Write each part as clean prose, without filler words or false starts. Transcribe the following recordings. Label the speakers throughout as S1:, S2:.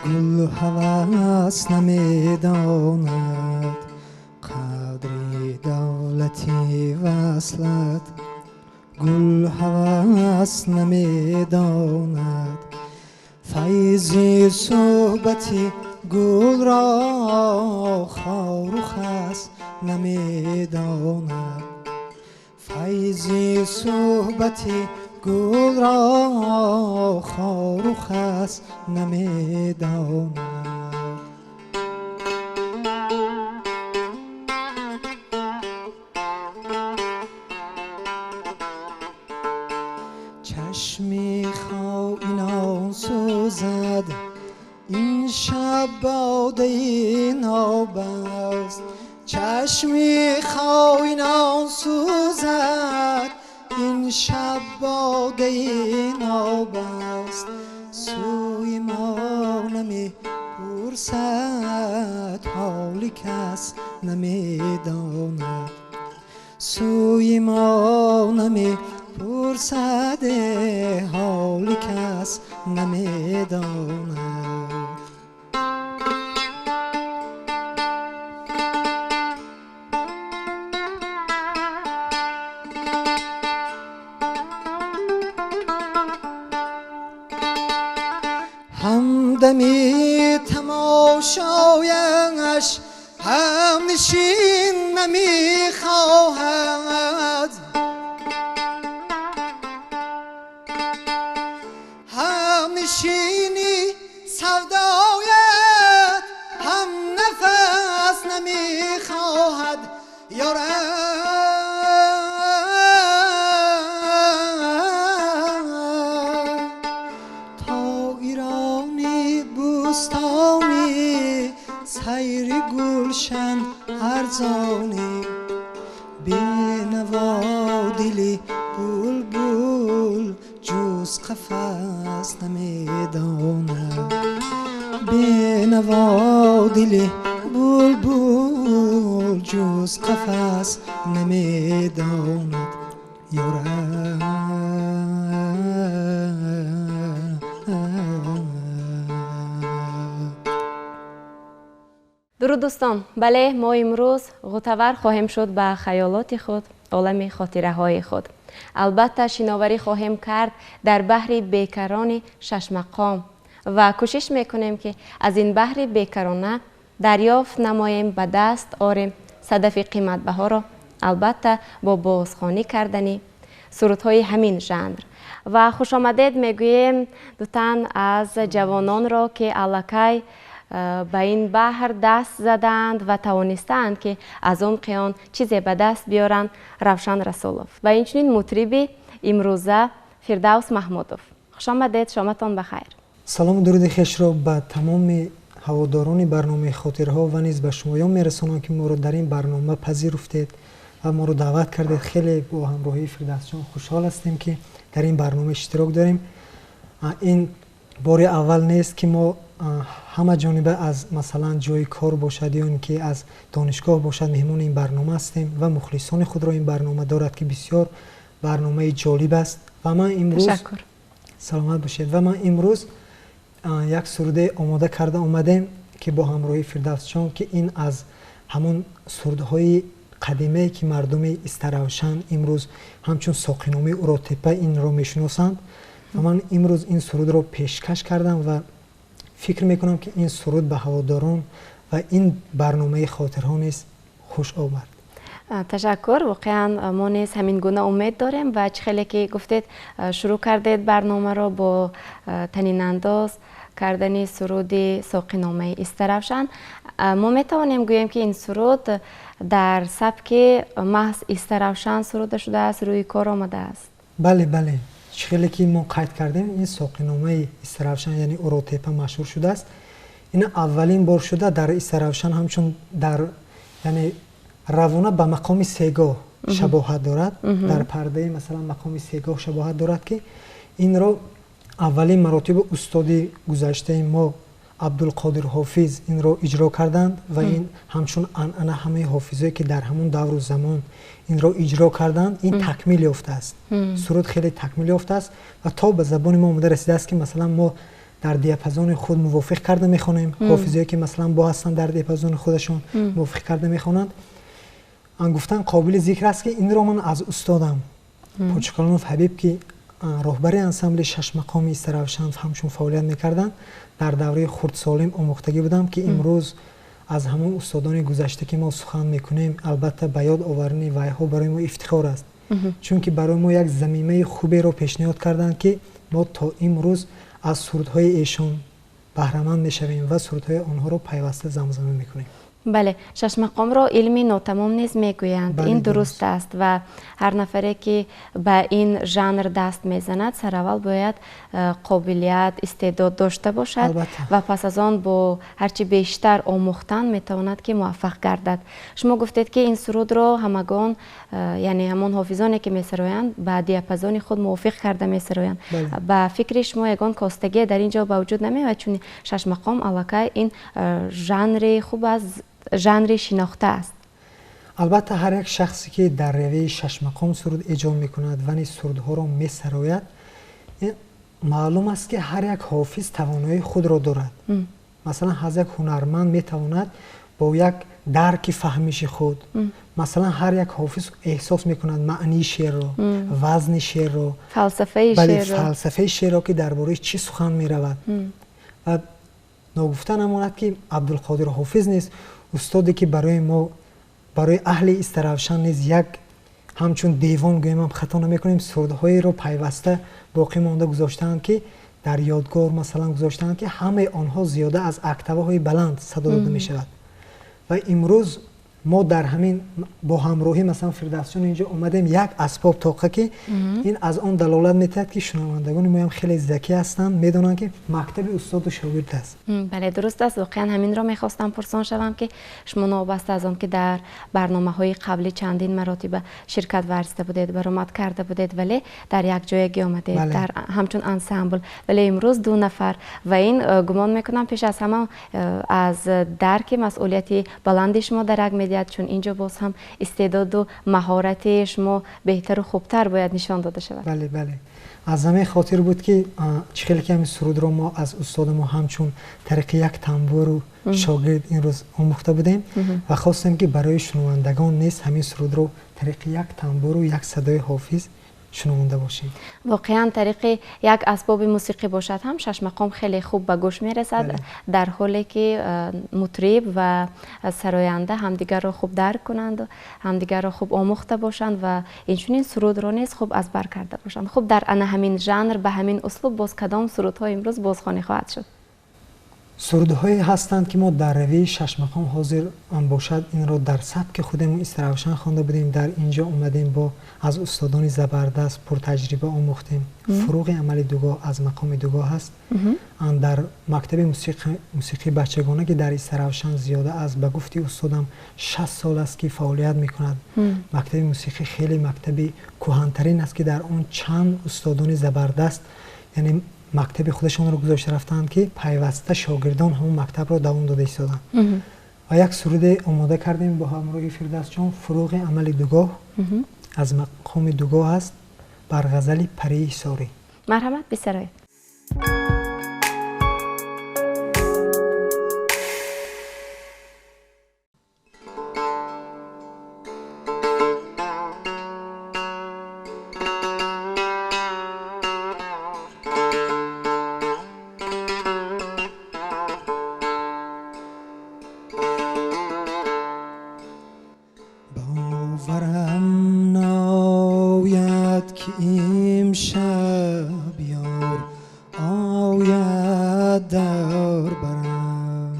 S1: Гул ҳавас намедонад, қадри давлати васлат гул ҳавас намедонад. Файзи суҳбати гулро хору хас намедонад. Файзи суҳбати гулро хору хас намедонад. Чашми хоинон сӯзад, ин шаб бодаи ноб аст. Чашми хоинон сӯзад, ин шаб бодаи ноб аст. Сӯи мо намепурсад, ҳоли кас намедонад. Сӯи мо намепурсад, ҳоли кас намедонад. Ҳамдами тамошояш ҳамнишин намехоҳад. Ҳамнишини савдоят ҳам нафас намехоҳад. Ёра сайри гулшан арзонӣ, бенаво дили булбул ҷуз қафас намедонад. Бенаво дили булбул ҷуз қафас намедонад. Ёра
S2: дуруд дӯстон, бале, мо имрӯз ғӯтавар хоҳем шуд ба хаёлоти худ, олами хотираҳои худ. Албатта шиноварӣ хоҳем кард дар баҳри бекарони шашмақом ва кӯшиш мекунем, ки аз ин баҳри бекарона дарёфт намоем, ба даст орем садафи қиматбаҳоро, албатта бо бозхонӣ кардани сурудҳои ҳамин жанр. Ва хушомадед мегӯем дутан аз ҷавононро, ки аллакай ба ин баҳр даст задаанд ва тавонистаанд, ки аз умқи он чизе ба даст биёранд. Равшан Расулов ва инчунин мутриби имрӯза Фирдавс Маҳмудов. Хушомадед, шоматон ба хайр.
S1: Салому дуруди хешро ба тамоми ҳаводорони барномаи хотирҳо ва низ ба шумоён мерасонам, ки моро дар ин барнома пазируфтед ва моро даъват кардед. Хеле бо ҳамроҳии Фирдавсҷон хушҳол ҳастем, ки дар ин барнома иштирок дорем. Ин бори аввал нест, ки мо ҳама ҷониба аз масалан ҷои кор бошад ё ин ки аз донишгоҳ бошад меҳмони ин барнома ҳастем ва мухлисони худро ин барнома дорад, ки бисёр барномаи ҷолиб аст. Ва ман имрӯз саломат бошед. Ва ман имрӯз як суруде омода карда омадем, ки бо ҳамроҳии Фирдавсҷон, ки ин аз ҳамон сурудҳои қадимае, ки мардуми Истаравшан имрӯз ҳамчун соқиномаи Уротепа инро мешиносанд. Ва ман имрӯз ин сурудро пешкаш кардам ва фикр мекунам, ки ин суруд ба ҳаводорон ва ин барномаи хотирҳо низ хуш омад.
S2: Ташаккур. Воқеан мо низ ҳамин гуна умед дорем ва чӣ хеле ки гуфтед, шурӯъ кардед барномаро бо танинандоз кардани суруди соқиномаи Истаравшан. Мо метавонем гӯем, ки ин суруд дар сабки маҳз Истаравшан суруда шудааст, рӯи кор омадааст?
S1: Бале, бале. Чӣ хеле ки мо қайд кардем, ин соқиномаи Истаравшан, яъне Уротепа машҳур шудааст. Ин аввалин бор шуда дар Истаравшан ҳамчун дар, яъне равона ба мақоми сегоҳ, шабоҳат дорад, дар пардаи масалан мақоми сегоҳ шабоҳат дорад, ки инро аввалин маротиба устоди гузаштаи мо Абдулқодир Ҳофиз инро иҷро карданд ва ин ҳамчун анъана ҳамаи ҳофизое ки дар ҳамон давру замон инро иҷро карданд, ин такмил ёфтааст. Суруд хеле такмил ёфтааст ва то ба забони мо омада расидааст, ки масалан мо дар диапазони худ мувофиқ карда мехонем. Ҳофизое ки масалан бо ҳастанд дар диапазони худашон мувофиқ карда мехонанд. Гуфтан қобили зикр аст, ки инро ман аз устодам Почкалонов Ҳабиб, ки роҳбари ансамбли шашмақоми Истаравшан ҳамчун фаъолият мекарданд, дар давраи хурдсолим омӯхтагӣ будам, ки имрӯз аз ҳамон устодони гузашта ки мо сухан мекунем, албатта ба ёд овардани вайҳо барои мо ифтихор аст, чунки барои мо як замимаи хуберо пешниҳод карданд, ки мо то имрӯз аз сурудҳои эшон баҳраманд мешавем ва сурудҳои онҳоро пайваста замзама мекунем.
S2: Бале, шашмақомро илми нотамом низ мегӯянд. Ин дуруст аст ва ҳар нафаре ки ба ин жанр даст мезанад, сараввал бояд қобилият, истеъдод дошта бошад ва пас аз он бо ҳарчи бештар омӯхтан метавонад ки муваффақ гардад. Шумо гуфтед, ки ин сурудро ҳамагон, яъне ҳамон ҳофизоне ки месароянд, ба диапазони худ мувофиқ карда месароянд. Ба фикри шумо ягон костагие дар ин ҷо ба вуҷуд намеояд, чун шашмақом аллакай ин жанри хуб аст, жанри шинохта аст?
S1: Албатта, ҳар як шахсе ки дар равияи шашмақом суруд эҷод мекунад ва низ сурудҳоро месарояд, маълум аст, ки ҳар як ҳофиз тавоноии худро дорад. Масалан, ҳар як ҳунарманд метавонад бо як дарки фаҳмиши худ, масалан, ҳар як ҳофиз эҳсос мекунад маънии шеърро, вазни шеърро, фалсафаи шеърро, ки дар бораи чӣ сухан меравад. Ва ногуфта намонад, ки Абдулқодир Ҳофиз низ устоде ки барои мо, барои аҳли Истаравшан низ як ҳамчун девон гӯем ҳам хато намекунем, сурудҳоеро пайваста боқӣ монда гузоштаанд, ки дар ёдгор масалан гузоштаанд, ки ҳамаи онҳо зиёда аз октаваҳои баланд садо дода мешавад. Ва имрӯз мо дар ҳамин бо ҳамроҳӣ масалан Фирдавсҷон инҷо омадем, як асбоб тоқа, ки ин аз он далолат метиҳад, ки шунавандагони моям хеле закӣ ҳастанд, медонанд, ки мактаби устоду шогирд аст.
S2: Бале, дуруст аст. Воқеан ҳаминро мехостам пурсон шавам, ки шумо новобаста аз он ки дар барномаҳои қаблӣ чандин маротиба ширкат варзида будед, баромад карда будед, вале дар як ҷоягӣ омадед дар ҳамчун ансамбл, вале имрӯз ду нафар, ва ин гумон мекунам пеш аз ҳама аз дарки масъулияти баланди шумо дарак медиҳад, чун инҷо боз ҳам истеъдоду маҳорати шумо беҳтару хубтар бояд нишон дода шавад.
S1: Бале, бале, аз ҳамин хотир буд, ки чӣ хеле ки ҳамин сурудро мо аз устоди мо ҳамчун тариқи як тамбуру шогирд имрӯз омӯхта будем ва хостем, ки барои шунавандагон низ ҳамин сурудро тариқи як тамбуру як садои ҳофиз шунаванда бошем.
S2: Воқеан, тариқи як асбоби мусиқӣ бошад ҳам, шашмақом хеле хуб ба гӯш мерасад, дар ҳоле ки мутриб ва сароянда ҳамдигарро хуб дарк кунанду ҳамдигарро хуб омӯхта бошанд ва инчунин сурудро низ хуб аз бар карда бошанд. Хуб, дар ана ҳамин жанр, ба ҳамин услуб боз кадом сурудҳо имрӯз бозхонӣ хоҳад шуд?
S1: Сурудҳое ҳастанд, ки мо дар равияи шашмақом ҳозир бошад, инро дар сабки худамон Истаравшан хонда будем. Дар инҷо омадем, бо аз устодони забардаст, пуртаҷриба омӯхтем. Фуруғи амали дугоҳ аз мақоми дугоҳ аст. Дар мактаби мусиқии бачагона, ки дар Истаравшан зиёда аз, ба гуфти устодам, 60 сол аст, ки фаъолият мекунад, мактаби мусиқӣ хеле мактаби кӯҳантарин аст, ки дар он чанд устодони забардаст, яъне мактаби худашонро гузошта рафтаанд, ки пайваста шогирдон ҳамон мактабро давом дода истоданд. Ва як суруде омода кардем бо ҳамроҳи Фирдавсҷон, Фуруғи амали дугоҳ аз мақоми дугоҳ аст, бар ғазали Парии Ҳисорӣ.
S2: Марҳамат, бисароед.
S1: Боварам наояд, ки имшаб ёр ояд дар барам.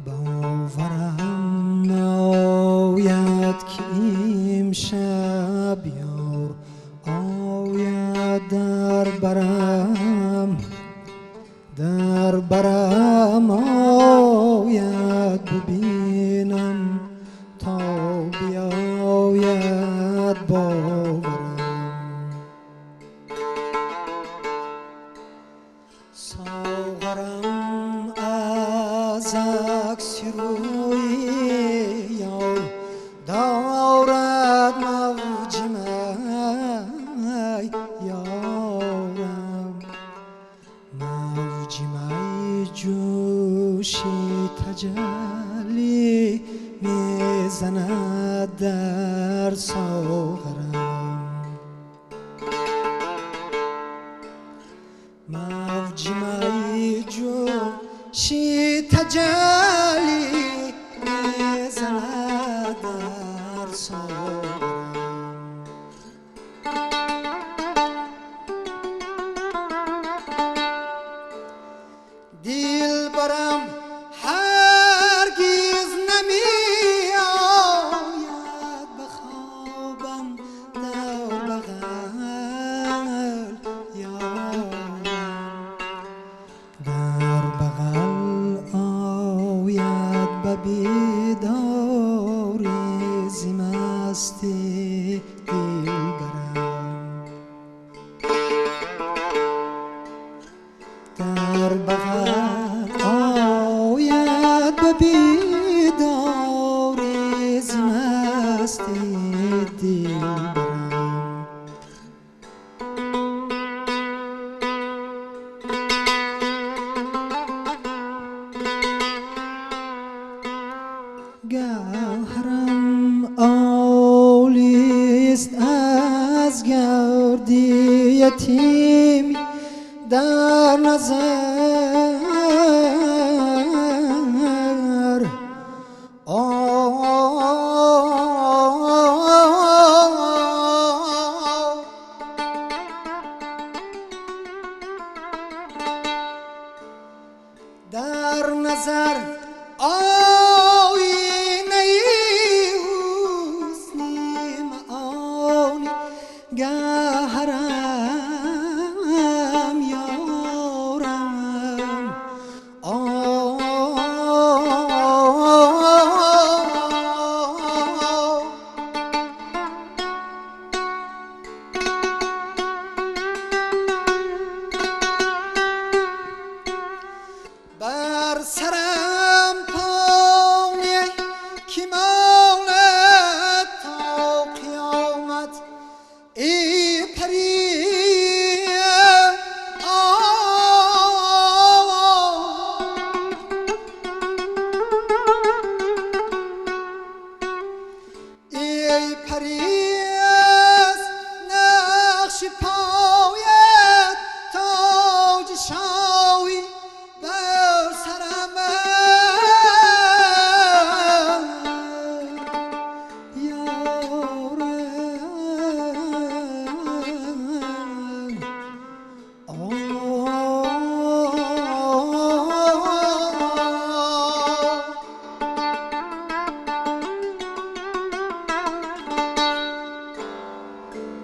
S1: Боварам наояд, ки имшаб ёр ояд дар барам, дар барам ояд, бибинам. то биёяд боварам. Соғарам аз акси рӯи ёр дорад мавҷи май ёрам, мавҷи май ҷӯши таҷаллӣ мезанад дар соғарам. Мавҷи май ҷӯши таҷаллӣ мезанад дар соғарам. Дилбарам ҳаргиз намеояд ба хобам дар бағал ёрам, дар бағал ояд ба бедорӣ зи масти дилбарам. Дар бағал ояд ба бедорӣ зи масти дилбарам. Гавҳарам олист аз гавди ятим дар назар, дар назар оинаи ҳусни маони гавҳарам ёрам. Бар сарам поне ки монад то қиёмат эй парӣ, эй парӣ аз нақши поят тоҷи шоҳӣ бар сарам ёрам.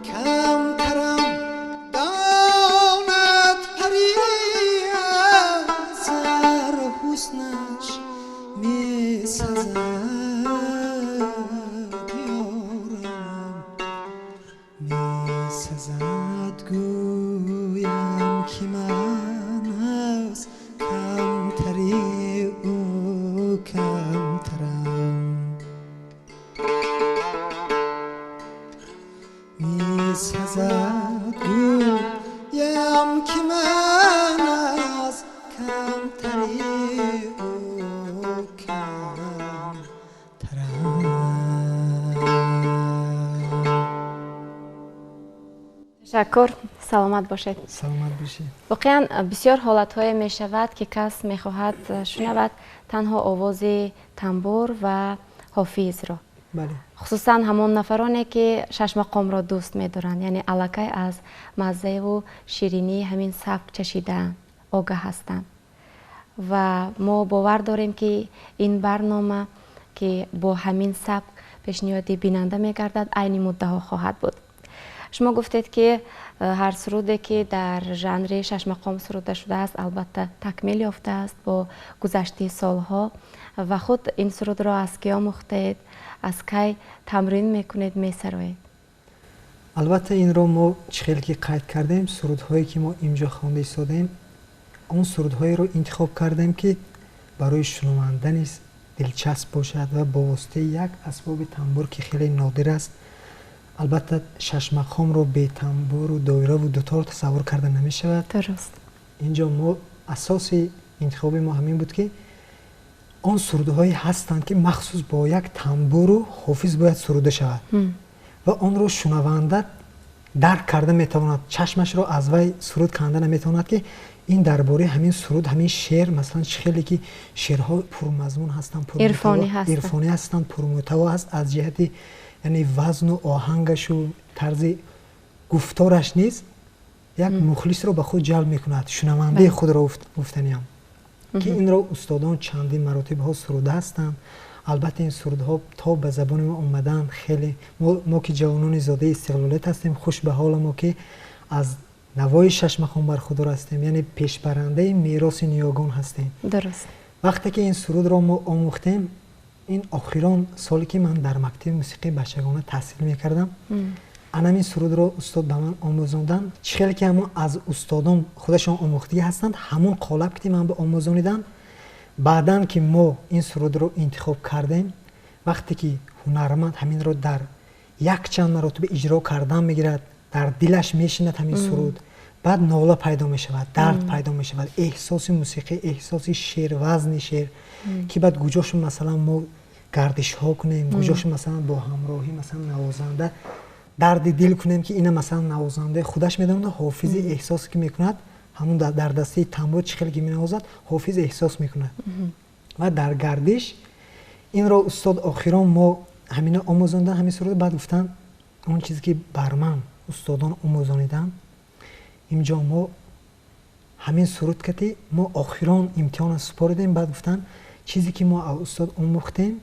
S1: Камтарам донад парӣ аз ҳар ҳуснаш месазад ёрам, месазад гӯям ки ман аз камтари ӯ камтарам. Месазад гӯям ки ман аз камтари ӯ камтарам.
S2: Ташаккур, саломат бошед.
S1: Саломат бошед.
S2: Воқеан бисёр ҳолатҳое мешавад ки кас мехоҳад шунавад танҳо овози тамбур ва ҳофизро.
S1: Бале.
S2: Хусусан ҳамон нафароне ки шашмақомро дӯст медоранд, яъне аллакай аз маззаеву ширинии ҳамин сабк чашидаанд, огаҳ ҳастанд. Ва мо бовар дорем ки ин барнома ки бо ҳамин сабк пешниҳоди бинанда мегардад, айни муддао хоҳад буд. Шумо гуфтед, ки ҳар суруде, ки дар жанри шашмақом суруда шудааст, албатта такмил ёфтааст бо гузашти солҳо. Ва худ ин сурудро аз кӣ омӯхтаед, аз кай тамрин мекунед, месароед?
S1: Албатта, инро мо чӣ хел ки қайд кардем, сурудҳое ки мо инҷо хонда истодем, он сурудҳоеро интихоб кардем, ки барои шунаванда низ дилчасп бошад ва бо воситаи як асбоби тамбур, ки хеле нодир аст. Албатта, шашмақомро бе тамбуру доираву дутор тасаввур карда намешавад. Инҷо мо асоси интихоби мо ҳамин буд, ки он сурудҳое ҳастанд, ки махсус бо як тамбуру ҳофиз бояд суруда шавад ва онро шунаванда дарк карда метавонад, чашмашро аз вай суруд канда наметавонад, ки ин дар бораи ҳамин суруд, ҳамин шеър, масалан, чӣ хеле ки шеърҳо пурмазмун ҳастанд, ирфонӣ ҳастанд, пурмуҳтаво аст аз ҷиҳати, яъне, вазну оҳангашу тарзи гуфтораш низ як мухлисро ба худ ҷалб мекунад, шунавандаи худро гуфтаниам, ки инро устодон чандин маротибҳо суруда ҳастанд. Албатта, ин сурудҳо то ба забони мо омадан хеле, мо ки ҷавонони зодаи истиқлолият ҳастем, хуш ба ҳола мо, ки аз навои шашмақом бархудор ҳастем, яъне пешбарандаи мероси ниёгон ҳастем. Вақте ки ин сурудро мо омӯхтем, ин охирон соле ки ман дар мактаби мусиқии бачагона таҳсил мекардам, анамин сурудро устод ба ман омӯзонданд. Чӣ хеле ки ҳамон аз устодон худашон омӯхтагӣ ҳастанд, ҳамон қолаб ки ман ба омӯзониданд. Баъдан ки мо ин сурудро интихоб кардем, вақте ки ҳунарманд ҳаминро дар якчанд маротиба иҷро кардан мегирад, дар дилаш мешинад ҳамин суруд, баъд нола пайдо мешавад, дард пайдо мешавад, эҳсоси мусиқӣ, эҳсоси шеър, вазни шеър, ки баъд гуҷошу, масалан, мо гардишҳо кунем, гуҷошу, масалан, бо ҳамроҳӣ, масалан, навозанда дарди дил кунем, ки ина, масалан, навозандаи худаш медонад, ҳофизи эҳсосе ки мекунад, ҳамун дар дастаи тамбур чӣ хеле ки менавозад, ҳофиз эҳсос мекунад. Ва дар гардиш инро устод охирон мо ҳамина омӯзондан, ҳамин суруд. Баъд гуфтанд, он чизе ки бар ман устодон омӯзониданд, инҷо мо ҳамин суруд кати мо охирон имтиҳонро супоридем. Баъд гуфтанд, чизе ки мо аз устод омӯхтем,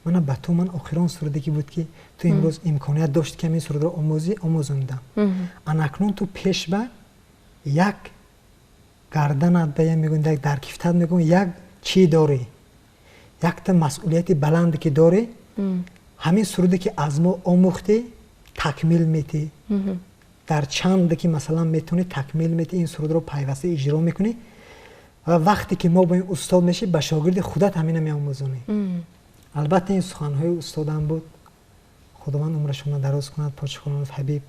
S1: мана ба ту ман охирон суруде ки буд, ки ту имрӯз имконият дошт, ки ҳамин сурудро омӯзӣ, омӯзонидам. Анакнун ту пеш ба як гарданат ба мегӯянд, як дар кифтат мегӯянд, як чӣ дорӣ, якта масъулияти баланде ки дорӣ, ҳамин суруде ки аз мо омӯхтӣ, такмил метӣ, дар чанде ки, масалан, метавонӣ, такмил метӣ, ин сурудро пайваста иҷро мекунӣ ва вақте ки мо бо ин устод мешӣ, ба шогирди худат ҳамина меомӯзонӣ. Албатта, ин суханҳои устодам буд, Худованд умрашонро дароз кунад. Подшоҳонов Ҳабиб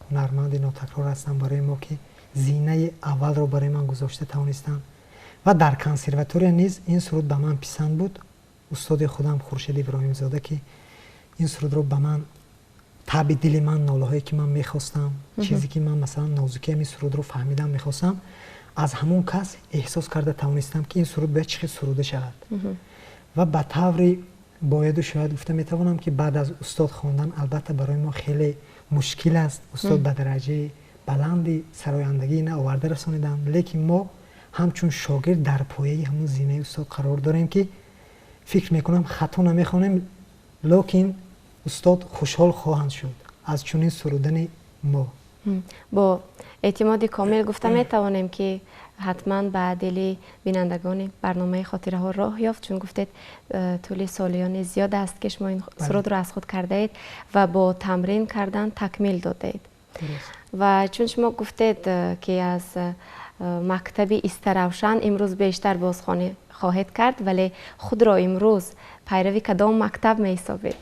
S1: ҳунарманди нотакрор ҳастанд барои мо, ки зинаи аввалро барои ман гузошта тавонистанд. Ва дар консерватория низ ин суруд ба ман писанд буд. Устоди худам Хуршед Иброҳимзода, ки ин сурудро ба ман таби дили ман, нолаҳое ки ман мехостам, чизе ки ман, масалан, нозукии ҳамин сурудро фаҳмидам мехостам, аз ҳамон кас эҳсос карда тавонистам, ки ин суруд бояд чӣ хел суруда шавад. Ва ба таври бояду шояд гуфта метавонам, ки баъд аз устод хондан, албатта, барои мо хеле мушкил аст. Устод ба дараҷаи баланди сарояндагӣ ина оварда расониданд, лекин мо ҳамчун шогирд дар пояи ҳамун зинаи устод қарор дорем, ки фикр мекунам, хато намехонем, лекин устод хушҳол хоҳанд шуд аз чунин сурудани мо.
S2: Бо эътимоди комил гуфта метавонем, ки ҳатман ба дили бинандагони барномаи хотираҳо роҳ ёфт, чун гуфтед, тӯли солиёни зиёд аст, ки шумо ин сурудро аз худ кардаед ва бо тамрин кардан такмил додаед. Ва чун шумо гуфтед, ки аз мактаби Истаравшан имрӯз бештар бозхонӣ хоҳед кард, вале худро имрӯз пайрави кадом мактаб меҳисобед?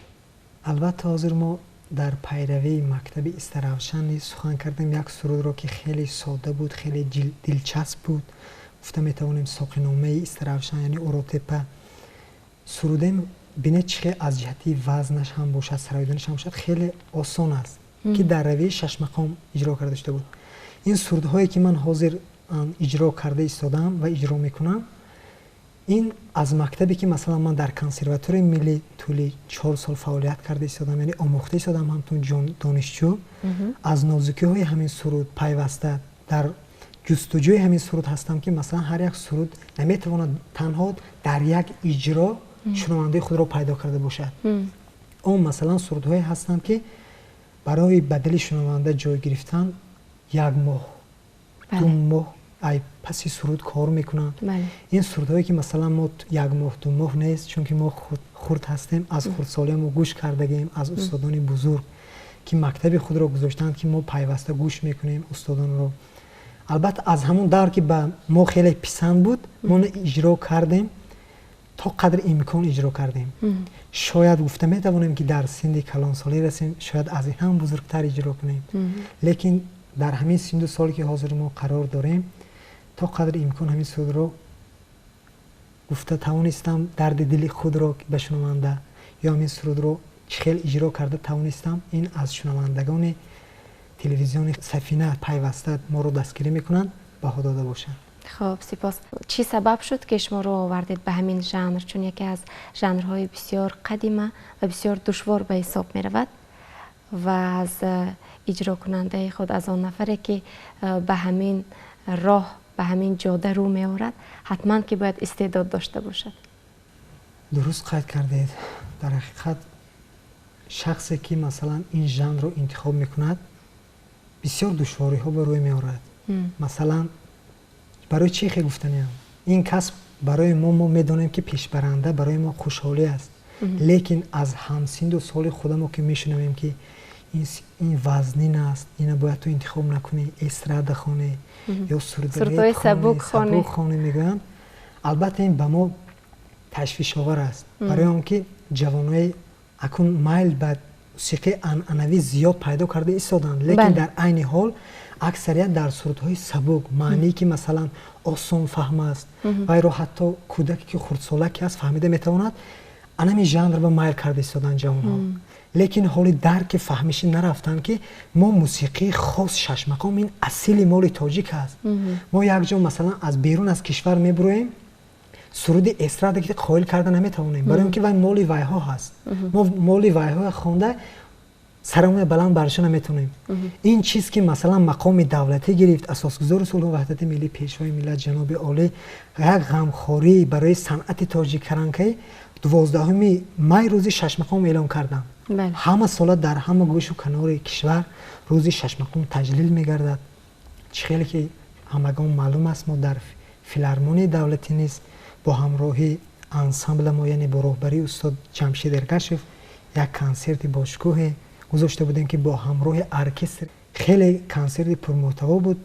S1: Албатта, ҳозир мо дар пайравии мактаби Истаравшан низ сухан кардем. Як сурудро, ки хеле сода буд, хеле дилчасп буд, гуфта метавонем, соқиномаи Истаравшан, яъне Оротепа сурудем. Бинед, чӣ хел аз ҷиҳати вазнаш ҳам бошад, сароиданаш ҳам бошад, хеле осон аст, ки дар равияи шашмақом иҷро карда шуда буд. Ин сурудҳое ки ман ҳозир иҷро карда истодаам ва иҷро мекунам, ин аз мактабе ки, масалан, ман дар консерваторияи миллӣ тӯли 4 сол фаъолият карда истодам, яъне омӯхта истодам ҳамчун донишҷӯ, аз нозукиҳои ҳамин суруд пайваста дар ҷустуҷӯи ҳамин суруд ҳастам, ки, масалан, ҳар як суруд наметавонад танҳо дар як иҷро шунавандаи худро пайдо карда бошад. Он, масалан, сурудҳое ҳастанд, ки Барои ба дили шунаванда ҷой гирифтан як моҳ, 2 моҳ ай паси суруд кор мекунанд. Ин сурудҳое ки масалан мо як моҳ, 2 моҳ нест, чунки мо хурд ҳастем, аз хурдсолия мо гӯш кардагем аз устодони бузург ки мактаби худро гузоштанд, ки мо пайваста гӯш мекунем устодонро. Албатта аз ҳамон давр ки ба мо хеле писанд буд, мо иҷро кардем, то қадри имкон иҷро кардем. Шояд гуфта метавонем ки дар синни калонсолӣ расем, шояд аз ин ҳам бузургтар иҷро кунем, лекин дар ҳамин синну соле ки ҳозир мо қарор дорем, то қадри имкон ҳамин сурудро гуфта тавонистам, дарди дили худро ба шунаванда ё ҳамин сурудро чӣ хел иҷро карда тавонистам, ин аз шунавандагони телевизиони Сафина пайваста моро дастгирӣ мекунанд, баҳо дода бошанд.
S2: Хуб, сипос. Чӣ сабаб шуд ки шумо рӯ овардед ба ҳамин жанр, чун яке аз жанрҳои бисёр қадима ва бисёр душвор ба ҳисоб меравад ва аз иҷрокунандаи худ, аз он нафаре ки ба ҳамин роҳ, ба ҳамин ҷода рӯ меорад, ҳатман ки бояд истеъдод дошта бошад.
S1: Дуруст қайд кардед. Дар ҳақиқат шахсе ки масалан ин жанрро интихоб мекунад, бисёр душвориҳо ба рӯй меорад. Масалан, барои чӣ хел гуфтаниям? Ин касб барои мо медонем ки пешбаранда барои мо хушҳолӣ аст, лекин аз ҳамсинду соли худамо ки мешунавем ки ин вазнин аст, ина бояд ту интихоб накунӣ, эстрада хонӣ ё сурудҳои
S2: сабук
S1: хонӣ мегӯянд. Албатта ин ба мо ташвишовар аст, барои он ки ҷавонои акун майл ба мусиқии анъанавӣ зиёд пайдо карда истоданд, лекин дар айни ҳол аксарият дар сурудҳои сабук, маъние ки масалан осон фаҳм аст, вайро ҳатто кӯдаке ки хурдсола ки аст фаҳмида метавонад, анами жанр ба майл карда истоданд ҷавонҳо. Лекин ҳоли дарки фаҳмишӣ нарафтанд ки мо мусиқии хос шашмақом ин асили моли тоҷик аст. Мо якҷо масалан аз берун аз кишвар мебуроем, суруди эстрада ки қоил карда наметавонем, барои он ки вай моли вайҳо ҳаст. Мо моли вайҳо хонда сарамоя баланд барша наметавонем. Ин чиз ки масалан мақоми давлатӣ гирифт, асосгузори сулҳу ваҳдати миллӣ, пешвои миллат ҷаноби олӣ як ғамхорӣ барои санъати тоҷик каранкаи 12 май рӯзи шашмақом эълон карданд. Ҳама сола дар ҳама гӯшу канори кишвар рӯзи шашмақом таҷлил мегардад. Чӣ хеле ки ҳамагон маълум аст, мо дар филармонияи давлатӣ низ бо ҳамроҳи ансамбла мо, яъне бо роҳбарии устод Ҷамшид Эргашев, як консерти бошгоҳе гузошта будем ки бо ҳамроҳи оркестр хеле консерти пурмуҳтаво буд.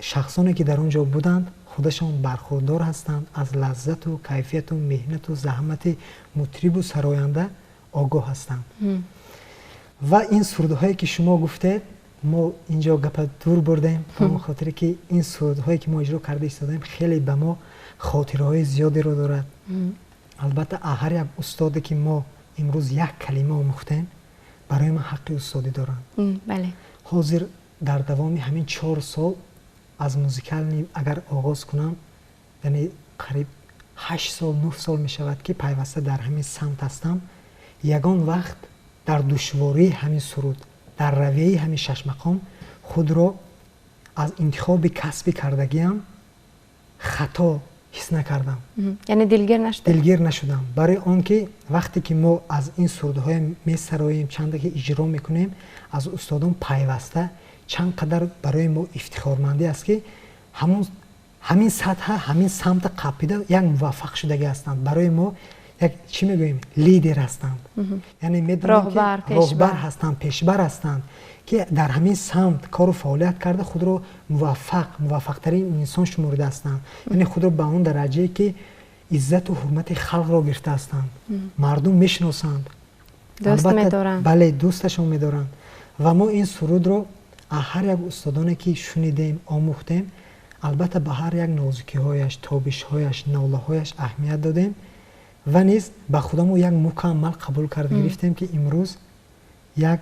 S1: Шахсоне ки дар он ҷо буданд худашон бархурдор ҳастанд, аз лаззату кайфияту меҳнату заҳмати мутрибу сароянда огоҳ ҳастанд. Ва ин сурудҳое ки шумо гуфтед, мо инҷо гапа дур бурдем, ба он хотире ки ин сурудҳое ки мо иҷро карда истодаем хеле ба мо хотираҳои зиёдеро дорад. Албатта ҳар як устоде ки мо имрӯз як калима омӯхтем, барои ман ҳаққи устодӣ доранд. Ҳозир дар давоми ҳамин 4 сол аз музикални агар оғоз кунам, яъне қариб 8 сол, 9 сол мешавад ки пайваста дар ҳамин самт ҳастам. Ягон вақт дар душвории ҳамин суруд, дар равияи ҳамин шашмақом худро аз интихоби касби кардагиам хато ҳис накардам.
S2: Яъне дилгир нашудам?
S1: Дилгир нашудам. Барои он ки вақте ки мо аз ин сурудҳое месароем, чанде ки иҷро мекунем, аз устодон пайваста чанд қадар барои мо ифтихормандӣ аст ки ҳамин сатҳа, ҳамин самта қапида як муваффақ шудагӣ ҳастанд. Барои мо як чӣ мегӯем, лидер ҳастанд. Яъне медонем ки роҳбар ҳастанд, пешбар ҳастанд ки дар ҳамин самт кору фаъолият карда худро муваффақтарин инсон шуморида ҳастанд. Яъне худро ба он дараҷае ки иззату ҳурмати халқро гирифта ҳастанд. Мардум мешиносанд.
S2: Дӯст медоранд.
S1: Бале, дӯсташон медоранд. Ва мо ин сурудро аз ҳар як устодоне ки шунидем, омӯхтем, албатта ба ҳар як нозукиҳояш, тобишҳояш, нолаҳояш аҳамият додем ва низ ба худамо як мукаммал қабул карда гирифтем ки имрӯз як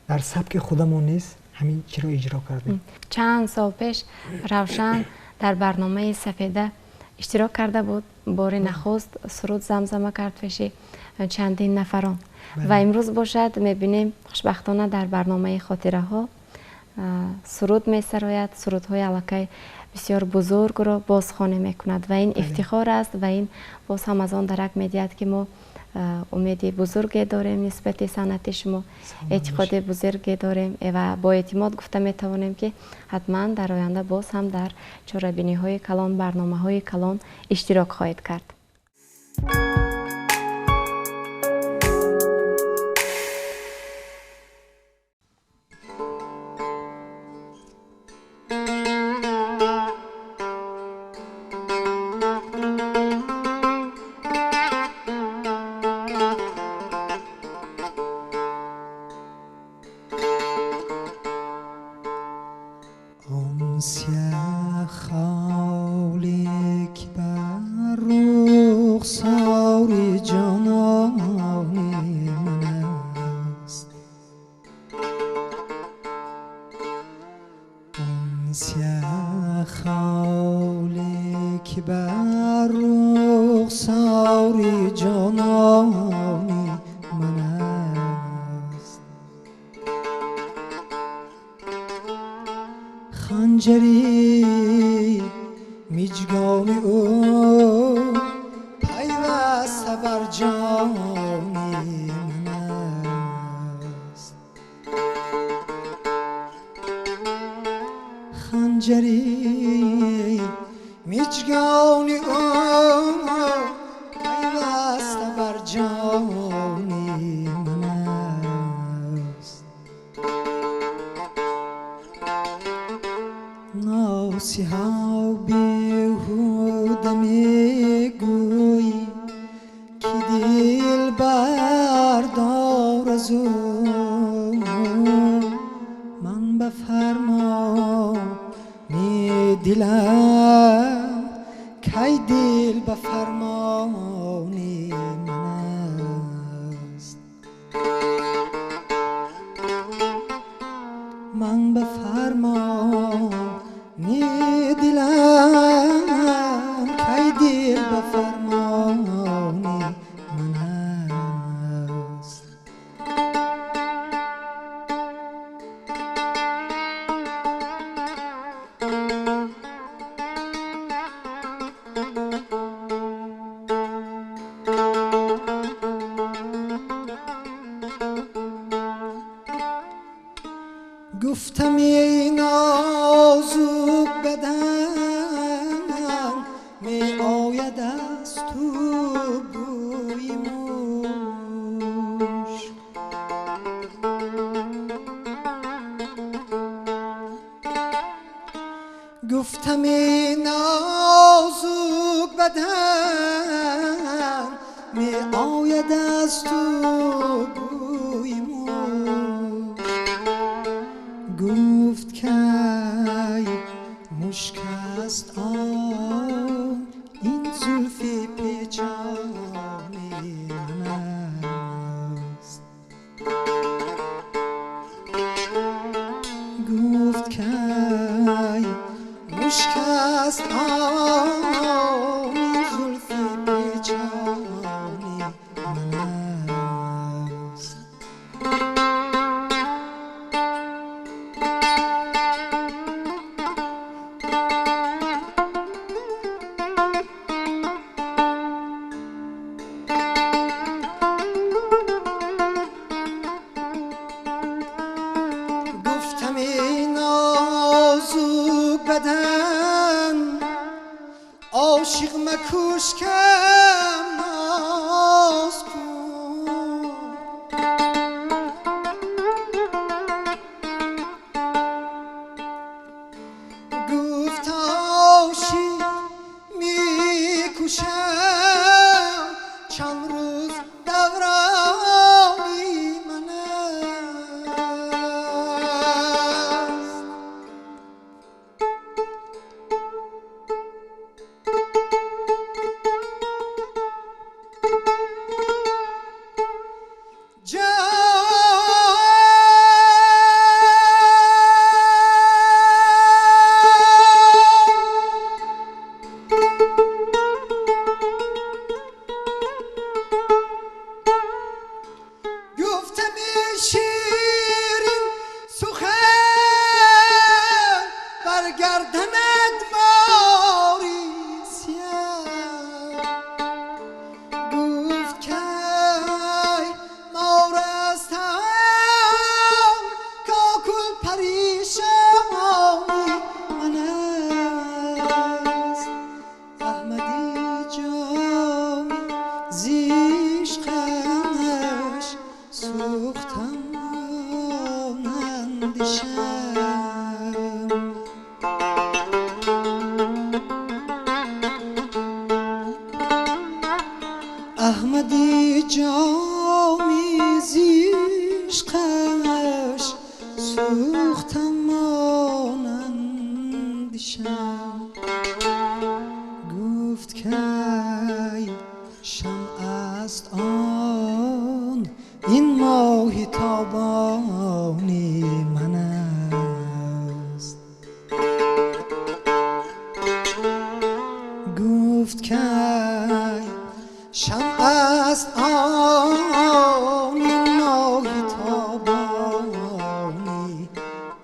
S1: дар сабки худамон низ ҳамин чиро иҷро кардем.
S2: Чанд сол пеш Равшан дар барномаи Сафеда иштирок карда буд, бори нахуст суруд замзама кард пеши чандин нафарон. Ва имрӯз бошад мебинем хушбахтона дар барномаи хотираҳо суруд месарояд, сурудҳои аллакай бисёр бузургро бозхонӣ мекунад ва ин ифтихор аст ва ин боз ҳам аз он дарак медиҳад ки мо Умеди бузурге дорем нисбати санъати шумо, эътиқоди бузурге дорем ва бо эътимод гуфта метавонем, ки ҳатман дар оянда боз ҳам дар чорабиниҳои калон, барномаҳои калон иштирок хоҳед кард.
S1: خنجری میجگان او پیوسته بر جان من است. خنجری میجگان او پیوسته بر جان من است. ناسیها بیهوده میگویی که دل بردار از او، من به فرمان دلم کی دل به فرمان من است. من به فرمان دلم کی دل به فرمان من است. گفتم ای نازک بدن می آید از تو بوی مشک، گفتم ای نازک بدن می آید از تو بوی مشک. گفت که مشک است آن این زلف پیچان من است. گفت که مشک است آن این زلف پیچان من است. گفتم ای نازک بدن عاشق مکوش کم ناز کن، گفت عاشق میکوشم چند روز دورانی من است. سوختم مانند شمع. احمدی جامی زیشقش سوختم مانند شمع. گفت که شمع است آن این ماه تابانی من است. گفت که شمع است آن این ماه تابانی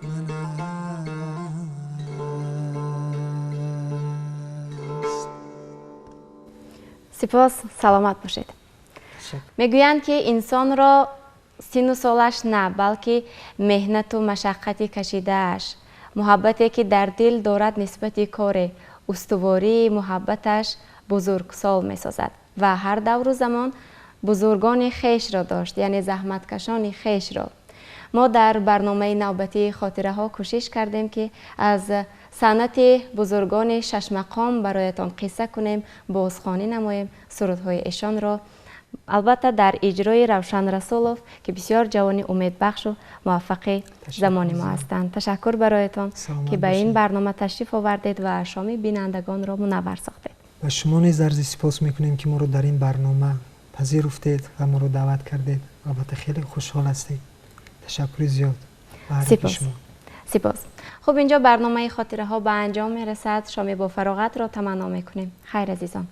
S1: من است.
S2: Сипос, саломат бошед. Мегӯянд, ки инсонро сину солаш на, балки меҳнату машаққати кашидааш, муҳаббате, ки дар дил дорад нисбати коре, устувории муҳаббаташ бузургсол месозад ва ҳар давру замон бузургони хешро дошт, яъне заҳматкашони хешро. Мо дар барномаи навбатии хотираҳо кӯшиш кардем, ки аз санъати бузургони шашмақом бароятон қисса кунем, бозхонӣ намоем сурудҳои эшонро, албатта дар иҷрои Равшан Расулов, ки бисёр ҷавони умедбахшу муваффақи замони мо ҳастанд. Ташаккур бароятон, ки ба ин барнома ташриф овардед ва шоми бинандагонро мунаввар сохтед.
S1: Ба шумо низ арзи сипос мекунем, ки моро дар ин барнома пазируфтед ва моро даъват кардед. Албатта хеле хушҳол ҳастем. Ташаккури зиёд ба ҳар яки шумо.
S2: Сипос. Хуб, инҷо барномаи хотираҳо ба анҷом мерасад. Шоми бофароғатро таманно мекунем. Хайр, азизон.